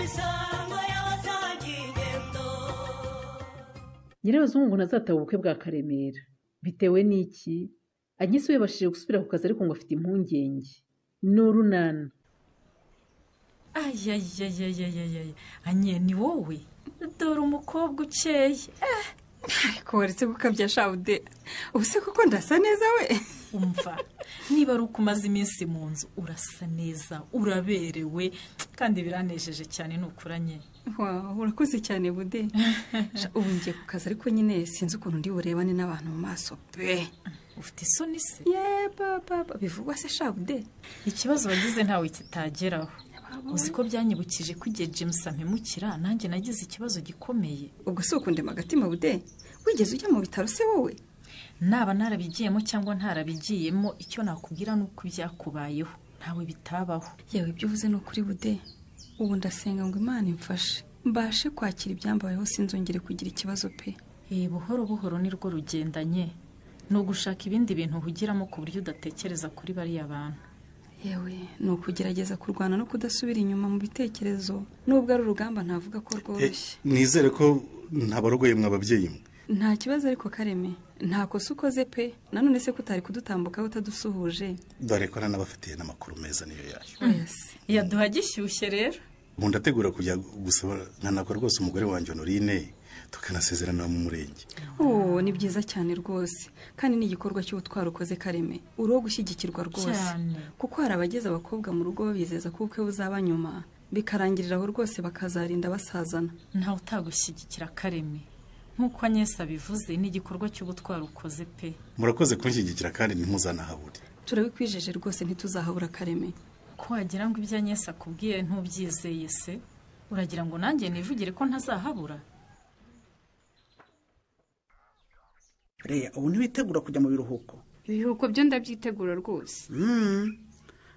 Imisango y'abasangiye ingendo. Nyirabazungu ngo ntazataha ubukwe bwa Karemera. Bitewe n'iki? Agnes we yabashije gusubira ku kazi ariko ngo afite impungenge. Ni urunana. Ayayayayayaya, Anye, ni wowe? Dore umukobwa ukeye. Ariko waretse gukabya shabude, ubu se kuko ndasa neza we? Umva, niba ari uko umaze iminsi mu nzu, urasa neza, uraberewe, kandi biranejeje cyane nukuranye. Wow, urakoze cyane bude. Ubu ngiye ku kazi ariko nyine sinzi ukuntu ndi burebane n'abantu mu maso pe. Ufite isoni se? Ye papa, bivugwa se shabude? Ikibazo wagize ntawe kitageraho. Uzi ko byanyibukije ko igihe James ampemukira nanjye nagize ikibazo gikomeye. Ubwo si ukundema agatima bude? Wigeze ujya mu bitaro se wowe? Naba narabigiyemo cyangwa ntarabigiyemo, icyo nakubwira ni uko ibyakubayeho ntawe bitabaho. Yewe, ibyo uvuze ni ukuri bude. Ubu ndasenga ngo Imana imfashe mbashe kwakira ibyambayeho, sinzongere kugira ikibazo pe. Buhoro buhoro nirwo rugendanye, ni ugushaka ibindi bintu uhugiramo ku buryo udatekereza kuri bariya bantu. Yewe, ni ukugerageza kurwana no kudasubira inyuma mu bitekerezo, nubwo ari urugamba ntavuga ko rworoshye. Nizere ko ntabarogoye mwe ababyeyi mwe. Nta kibazo ariko Kareme, nta kosa ukoze pe. Nanone se kutari kudutambukaho utadusuhuje? Dore ko nanabafitiye n'amakuru meza niyo yayo. Yaduha gishyushye rero. Ubu ndategura kujya gusaba nkanakora rwose umugore wanjye Honorine, tukanasezerana mu murenge. Oh, ni byiza cyane rwose, kandi ni igikorwa cy'ubutwari ukoze Kareme, uri gushyigikirwa rwose, kuko hari abageze abakobwa mu rugo babizeza ko ubukwe buzaba nyuma, bikarangirira aho rwose bakazarinda basazana. Ntawe utagushyigikira Kareme, nk'uko Agnes abivuze, ni igikorwa cy'ubutwari ukoze pe. Murakoze kunshyigikira kandi ntimuzanahabure. Turabikwijeje rwose ntituzahabura Kareme. Ko wagira ngo ibyo Agnes akubwiye ntubyizeye se? Uragira ngo nanjye nivugire ko ntazahabura? Reya, ubu ntiwitegura kujya mu biruhuko? Ibiruhuko byo ndabyitegura rwose.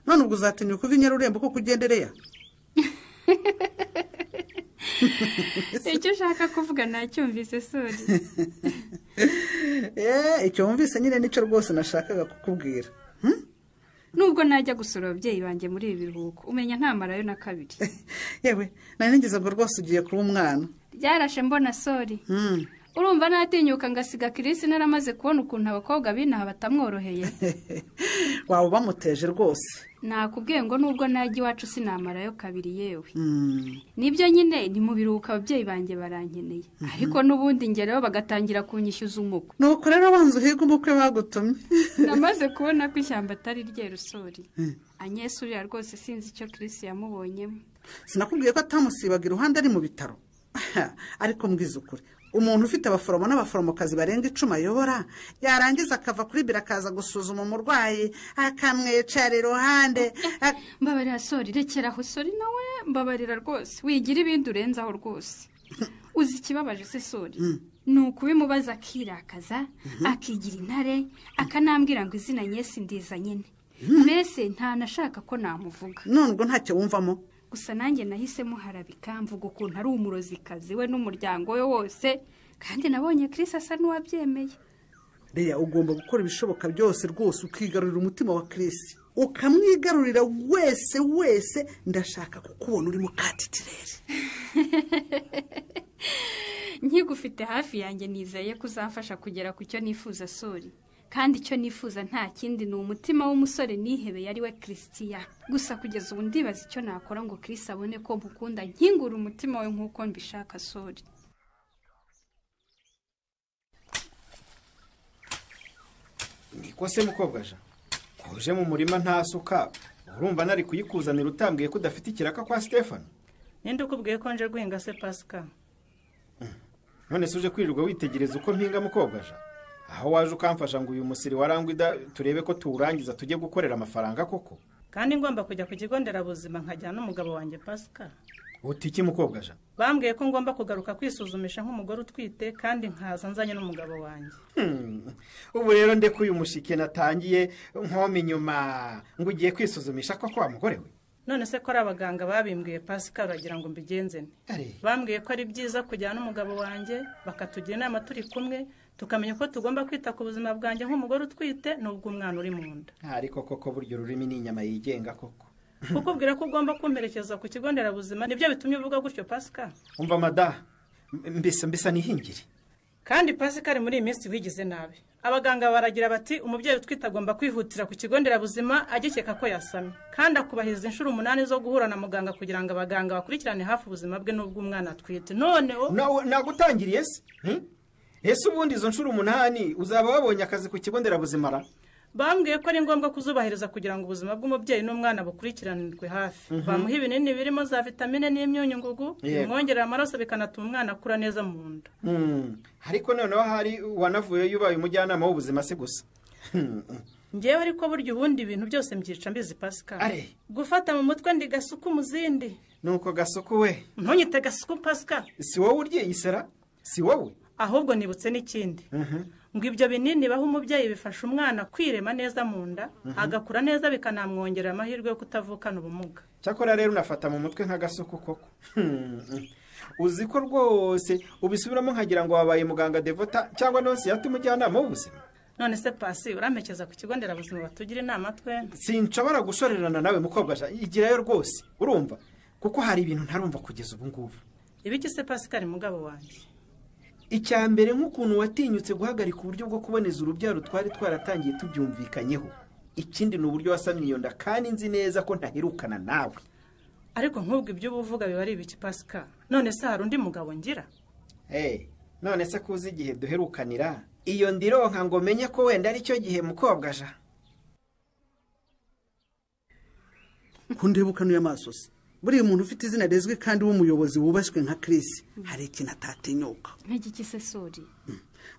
None ubwo uzatinyuka uva i Nyarurembo ko kugenda Reya? Icyo ushaka kuvuga nacyumvise sori. Icyo wumvise nyine nicyo rwose nashakaga kukubwira. Nubwo najya gusura ababyeyi banjye muri ibi biruhuko, umenya ntamarayo na kabiri. Yewe, nari nigeze ngo rwose ugiye kuba umwana. Byarashe mbona sori. Urumva natinyuka ngasiga Chris naramaze kubona ukuntu abakobwa binaha batamworoheye. Waba bamuteje rwose. Nakubwiye ngo nubwo najya iwacu sinamarayo kabiri yewe. Nibyo nyine ni mu biruhuko ababyeyi banjye barankeneye, ariko n'ubundi ngerayo bagatangira kunyishyuza umukwe. Nuko rero banza uhiga umukwe bagutumye. Namaze kubona ko ishyamba atari ryeru sori. Agnes uriya rwose sinzi icyo Chris yamubonyemo. Sinakubwiye ko atamusibaga iruhande ari mu bitaro. Ariko mbwiza ukuri, umuntu ufite abaforomo n'abaforomokazi barenga 10 ayobora, yarangiza akava kuri biro akaza gusuzuma umurwayi akamwicara iruhande. Mbabarira sori, rekera aho sori nawe, mbabarira rwose, wigira ibindi urenzaho rwose. Uzi ikibabaje se sori? Ni ukubimubaza akirakaza, akigira intare, akanambwira ngo izina Agnes ndiza nyine. Mbese ntanashaka ko namuvuga. None ubwo ntacyo wumvamo? Gusa nanjye nahise muharabika mvuga ukuntu ari umurozikazi we n'umuryango we wose, kandi nabonye Chris asa n'uwabyemeye. Reya, ugomba gukora ibishoboka byose rwose ukigarurira umutima wa Chris, ukamwigarurira wese wese. Ndashaka kukubona uri mukatitirere. Nkigufite hafi yanjye nizeye ko uzamfasha kugera ku cyo nifuza sori. Kandi icyo nifuza nta kindi ni umutima w'umusore nihebeye ari we Christian. Gusa kugeza ubu ndibaza icyo nakora ngo Chris abone ko mukunda, nkingura umutima we nk'uko mbishaka sori. Niko se mukobwa ja, uje mu murima nta suka, urumva nari kuyikuzanira utambwiye ko udafite ikiraka kwa Stefano? Ninde ukubwiye ko nje guhinga se Pascal? None se uje kwirirwa witegereza uko mpinga mukobwa ja? Aho waje ukamfasha ngo uyu musiri warangwida turebe ko tuwurangiza tujye gukorera amafaranga koko? Kandi ngomba kujya ku kigo nderabuzima nkajyana n'umugabo wanjye Pascal. Uti iki mukobwa ja? Bambwiye ko ngomba kugaruka kwisuzumisha nk'umugore utwite kandi nkaza nzanye n'umugabo wanjye. Ubu rero ndeko uyu mushike natangiye nkoma inyuma ngo ugiye kwisuzumisha koko wa mugore we? None se ko ari abaganga babimbwiye Pascal bagira ngo mbigenze nte? Bambwiye ko ari byiza kujyana n'umugabo wanjye bakatugira inama turi kumwe, tukamenya ko tugomba kwita ku buzima bwanjye nk'umugore utwite n'ubwo umwana uri mu nda. Ariko koko buryo ururimi ni inyama yigenga koko. Kukubwira ko ugomba kumperekeza ku kigo nderabuzima nibyo bitumye uvuga gutyo Pascal. Umva mada, mbese nihingire. Kandi Pascal muri iyi minsi wigize nabi. Abaganga baragira bati umubyeyi utwite agomba kwihutira ku kigo nderabuzima agikeka ko yasamye, kandi akubahiriza inshuro 8 zo guhura na muganga kugira ngo abaganga bakurikirane hafi ubuzima bwe n'ubw'umwana atwite. None nagutangiriye se? Ese ubundi izo nshuro 8 uzaba wabonye akazi ku kigo nderabuzima ra? Bambwiye ko ari ngombwa kuzubahiriza kugira ngo ubuzima bw'umubyeyi n'umwana bukurikiranirwe hafi. Bamuha ibinini birimo za vitamine n'imyunyungugu bimwongerera amaraso bikanatuma umwana akura neza mu nda. Ariko noneho hari wanavuye yubaye umujyanama w'ubuzima se gusa. Ngewe ariko burya ubundi ibintu byose mbyica mbizi Pascal. Gufata mu mutwe ndi gasuku muzindi. Nuko gasuku we. Ntunyite gasuku Pascal. Si wowe urye isera? Si wowe? Ahubwo nibutse n'ikindi. Ngo ibyo binini baho umubyeyi bifasha umwana kwirema neza mu nda, agakura neza bikanamwongerera amahirwe yo kutavukana ubumuga. Cyakora rero unafata mu mutwe nk'agasuku koko. Uzi ko rwose ubisubiramo nkagira ngo wabaye muganga Devota cyangwa nonse yatumujyanama w'ubuzima. None se Pasi urampekeza ku kigo nderabuzima batugira inama twe? Sinshobora gushorerana nawe mukobwa sha, igirayo rwose. Urumva? Kuko hari ibintu ntarumva kugeza ubu ngubu. Ibiki se Pascal mugabo wanjye? Icya mbere nk'ukuntu watinyutse guhagarika uburyo bwo kuboneza urubyaro twari twaratangiye tubyumvikanyeho. Ikindi ni uburyo wasamye iyo nda kandi nzi neza ko ntaherukana nawe. Ariko nk'ubwo ibyo ubuvuga biba ari ibiki Pascal? None se hari undi mugabo ngira? None se kuzi igihe duherukanira iyo ndironka ngo menye ko wenda ari cyo gihe mukobwa ja. Kundebukanuye amaso se. Buriya umuntu ufite izina rizwi kandi w'umuyobozi wubashywe nka Chris hari ikintu atatinyuka. Nk'igiki se Sori?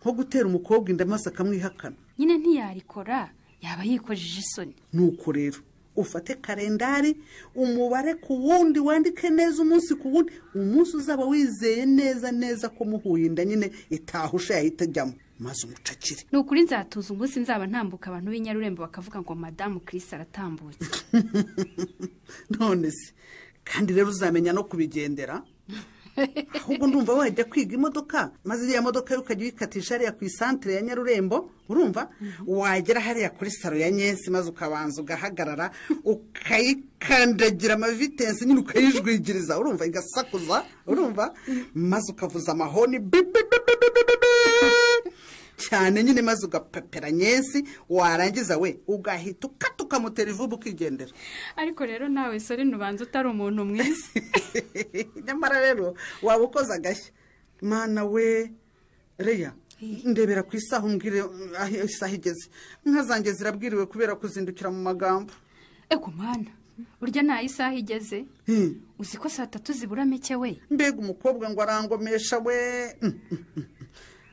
Nko gutera umukobwa inda maze akamwihakana. Nyine ntiyarikora yaba yikojeje isoni. Nuko rero ufate kalendari umubare ku wundi wandike neza umunsi ku wundi, umunsi uzaba wizeye neza neza ko muhuye inda nyine itahusha yahita ajyamo maze umucakire. Ni ukuri nzatuza umunsi nzaba ntambuka abantu b'inyarurembo bakavuga ngo madamu Chris aratambutse. None se kandi rero uzamenya no kubigendera. Ahubwo ndumva wajya kwiga imodoka maze iriya modoka yo ukajya uyikatisha hariya ku isantere ya Nyarurembo, urumva wagera hariya kuri saro ya Nyensi maze ukabanza ugahagarara ukayikandagira amavitensi nyine ukayijwigiriza, urumva igasakuza, urumva maze ukavuza amahoni cyane nyine maze ugapepera Nyensi, warangiza we ugahita ukata ukamutera ivubu ukigendera. Ariko rero nawe Sori nubanza utari umuntu mwiza. Nyamara rero waba ukoze agashya. Mana we Reya, ndebera ku isaha umbwire aho isaha igeze. Inka zanjye zirabwiriwe kubera kuzindukira mu magambo. Ego mana, burya nta isaha igeze. Uzi ko saa 3 zibura mike we. Mbega umukobwa ngo arangomesha we.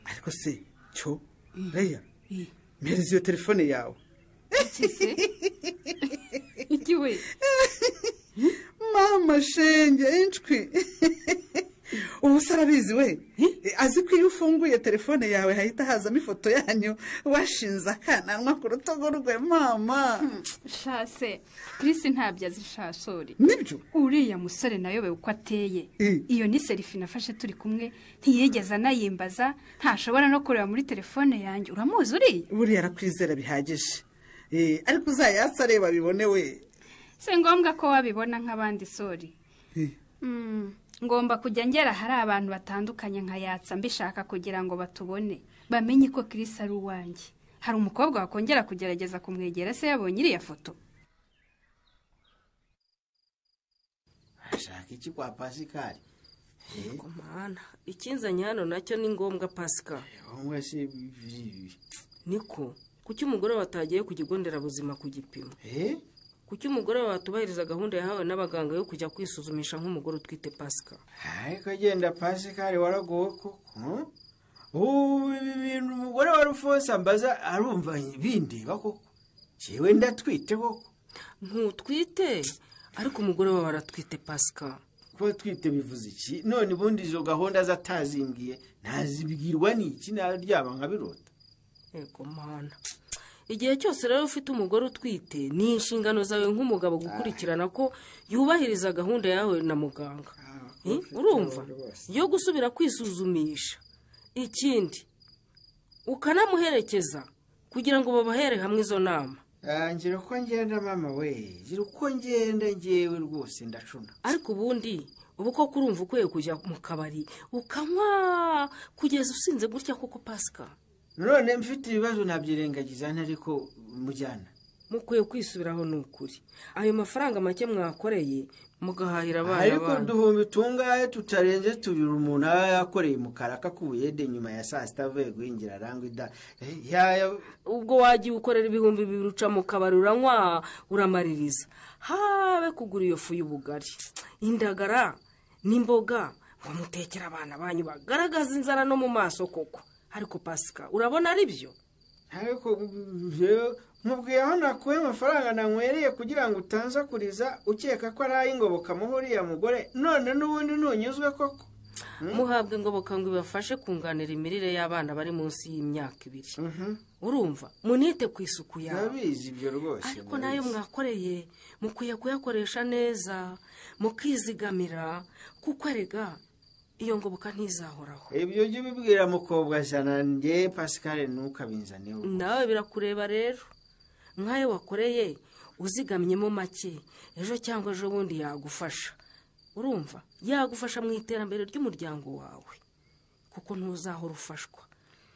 Ariko se cyo Reya, mpereza iyo telefone yawe. Iki we? Mama shenge inshwi. Ubu se arabizi we? Azi ko iyo ufunguye telefone yawe hahita hazamo ifoto yanyu washinze akananwa ku rutugu rwe mama. Shase Chris ntabyo azi sha Sori. Nibyo? Uriya musore nayobewe uko ateye. Iyo ni selfie nafashe turi kumwe ntiyigeze anayimbaza, ntashobora no kureba muri telefone yanjye. Uramuzi uriya? Buriya arakwizera bihagije. Ariko uzayatsa areba bibone we. Si ngombwa ko wabibona nk'abandi Sori. Ngomba kujya ngera hari abantu batandukanye nkayatsa mbishaka kugira ngo batubone bamenye ko Chris ari uwanjye. Hari umukobwa wakongera kugerageza kumwegera se yabonye iriya foto? Ashaka iki kwa Pascal? Yego mana, ikinzanye hano nacyo ni ngombwa Pascal. Niko kuki umugore watagiye ku kigo nderabuzima kugipima? Kuki umugore watubahiriza gahunda yahawe n'abaganga yo kujya kwisuzumisha nk'umugore utwite Pascal? Ariko genda Pascal waragowe koko. Ubu ibintu umugore wa Rufosa ambaza arumva bindeba koko. Jewe ndatwite koko. Ntutwite, ariko umugore wawe aratwite Pascal. Kuba twite bivuze iki? None ubundi izo gahunda zatazimbwiye ntazibwirwa n'iki naryama nkabirota. Ego mana. Igihe cyose rero ufite umugore utwite ni inshingano zawe nk'umugabo gukurikirana ko yubahiriza gahunda yawe na muganga. Urumva yo gusubira kwisuzumisha. Ikindi ukanamuherekeza kugira ngo babahere hamwe izo nama. Ngira uko ngenda mama we, ngira uko ngenda ngewe rwose ndacuna. Ariko ubundi ubu koko urumva ukwiye kujya mu kabari ukanywa kugeza usinze gutya koko Pasika? None mfite ibibazo nabyirengagiza ariko mujyana. Mukwiye kwisubiraho ni ukuri. Ayo mafaranga make mwakoreye mugahahira abana. Ariko uduhumbi tungahe tutarenze tubiri umuntu aba yakoreye mu karaka k'ubuyede nyuma ya saa sita avuye guhingira arangwa ida. Ubwo wagiye ukorera 2000 uca mu kabari uranywa uramaririza. Habe kugura iyo fu y'ubugari, indagara n'imboga ngo mutekere abana banyu bagaragaza inzara no mu maso koko. Ariko Pasika urabona ari byo? Ariko mubwiye aho nakuye amafaranga nanywereye kugira ngo utanzakuriza ukeka ko ari ay'ingoboka muhuriya mugore, none n'ubundi ntunyuzwe koko. Muhabwe ingoboka ngo ibafashe kunganira imirire y'abana bari munsi y'imyaka 2. Urumva munite ku isuku yawe. Ndabizi ibyo rwose. Ariko nayo mwakoreye mukwiye kuyakoresha neza mukizigamira, kuko erega iyo ngoboka ntizahoraho. Ibyo ujye ubibwira mukobwa jana nge Pascal ntukabinzaneho. Nawe birakureba rero. Nkayo wakoreye uzigamyemo make, ejo cyangwa ejo bundi yagufasha. Urumva yagufasha mu iterambere ry'umuryango wawe, kuko ntuzahora ufashwa.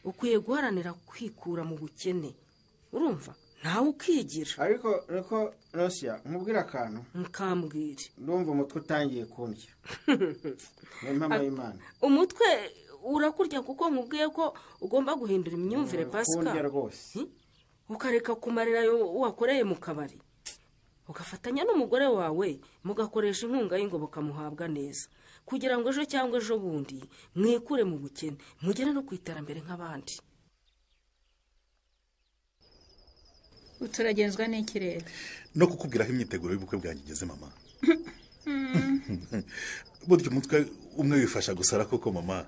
Ukwiye guharanira kwikura mu bukene. Urumva nawe ukigira. Ariko niko Rosia nkubwira akantu. Nkambwire. Ndumva umutwe utangiye kundya. Mama y'Imana. Umutwe urakurya kuko nkubwiye ko ugomba guhindura imyumvire Pasika. Kundya rwose. Ukareka kumarira wakoreye mu kabari, ugafatanya n'umugore wawe mugakoresha inkunga y'ingoboka muhabwa neza, kugira ngo ejo cyangwa ejo bundi mwikure mu bukene mugere no ku iterambere nk'abandi. Uturagenzwa n'ikirere no kukubwira aho imyiteguro y'ubukwe bwanjye igeze mama. Burya umutwe umwe wifasha gusara koko mama.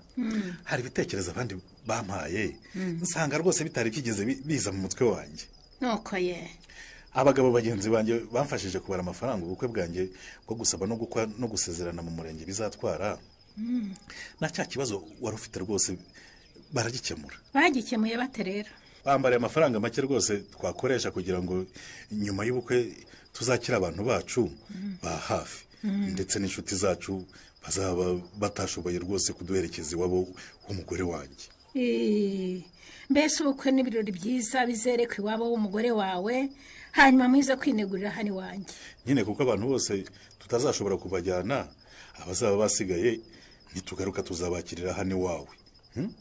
Hari ibitekerezo abandi bampaye nsanga rwose bitari byigeze biza mu mutwe wanjye. Nuko ye abagabo bagenzi banjye bamfashije kubara amafaranga ubukwe bwanjye bwo gusaba no gukwa no gusezerana mu murenge bizatwara. Na cya kibazo wari ufite rwose baragikemura. Bagikemuye bate rero? Bambariye amafaranga make rwose twakoresha kugira ngo nyuma y'ubukwe tuzakira abantu bacu ba hafi ndetse n'inshuti zacu bazaba batashoboye rwose kuduherekeza iwabo w'umugore wanjye. Mbese ubukwe n'ibirori byiza bizereka iwabo w'umugore wawe, hanyuma mwiza kwinegurira hano iwanjye nyine, kuko abantu bose tutazashobora kubajyana, abazaba basigaye nitugaruka tuzabakirira hano iwawe.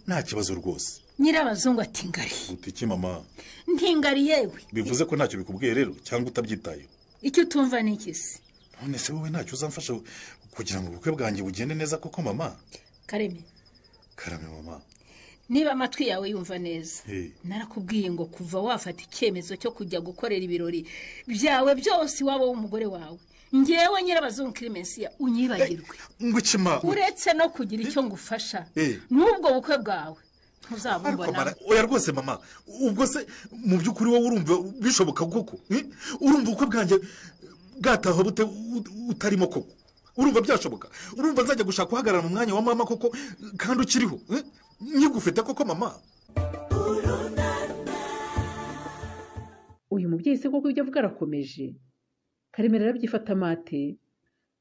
Nta kibazo rwose. Nyirabazungu ati ngari. Uti mama? Ntingari yewe. Bivuze ko ntacyo bikubwiye rero cyangwa utabyitayeho? Icyo utumva ni iki se? None se wowe ntacyo uzamfasha kugira ngo ubukwe bwanjye bugende neza koko mama? Kareme. Karame mama. Niba amatwi yawe yumva neza, narakubwiye ngo kuva wafata icyemezo cyo kujya gukorera ibirori byawe byose iwabo w'umugore wawe, ngewe Nyirabazungu Clemensia unyibagirwe. Ngukima. Uretse no kugira icyo ngufasha n'ubwo bukwe bwawe ntuzabumbona. Oya rwose mama, ubwo se mu by'ukuri wowe urumva bishoboka koko? Urumva ubukwe bwanjye bwataha bute utarimo koko? Urumva byashoboka? Urumva nzajya gushaka uhagarara mu mwanya wa mama koko kandi ukiriho? Nyigufite koko mama? Uyu mubyeyi se koko ibyo avuga arakomeje? Karemera arabyifata amate.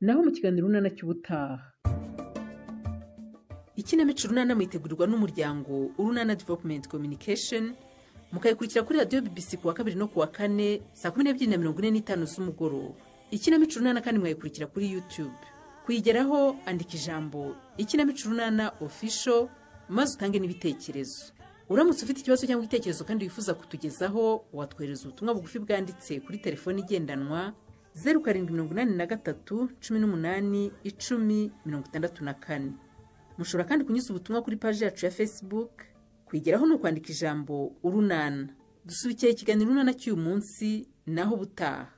Naho mu kiganiro Urunana cy'ubutaha. Ikinamico Urunana mwitegurirwa n'umuryango Urunana Development Communication, mukayikurikira kuri radiyo BBC kuwa 2 no kuwa 4 saa 12:45 z'umugoroba. Ikinamico Urunana kandi mwayikurikira kuri YouTube. Kuyigeraho andika ijambo Ikinamico Urunana Official maze utange n'ibitekerezo. Uramutse ufite ikibazo cyangwa igitekerezo kandi wifuza kutugezaho, watwohereza ubutumwa bugufi bwanditse kuri telefoni igendanwa 0783 18 10 64. Mushobora kandi kunyuza ubutumwa kuri paji yacu ya Facebook. Kuyigeraho ni ukwandika ijambo Urunana. Dusubikiye ikiganiro Urunana cy'uyu munsi, naho ubutaha.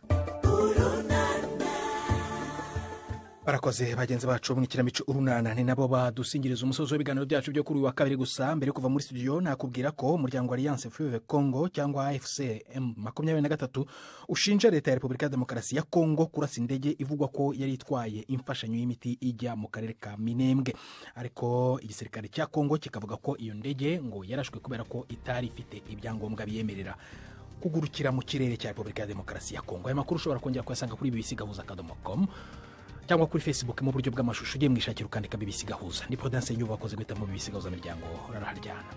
Barakoze bagenzi bacu mu ikinamico Urunana, ni nabo badusingiriza umusozo w'ibiganiro byacu byo kuri uyu wa kabiri. Gusa mbere yo kuva muri studio nakubwira ko umuryango Alliance Fleuve Congo cyangwa AFC M23 ushinja leta ya Repubulika ya Demokarasi ya Congo kurasa indege ivugwa ko yari itwaye imfashanyo y'imiti ijya mu karere ka Minembwe, ariko igisirikare cya Congo kikavuga ko iyo ndege ngo yarashwe kubera ko itari ifite ibyangombwa biyemerera. kugurukira mu kirere cya Repubulika ya Demokarasi ya Kongo. Aya makuru ushobora kongera kuyasanga kuri bbc.gahuza.com cyangwa kuri Facebook mu buryo bw'amashusho, ugiye mwishakira ukandika BBC Gahuza. Ni Prudence Nyubako wakoze guhitamo BBC Gahuza Miryango, raraharyana.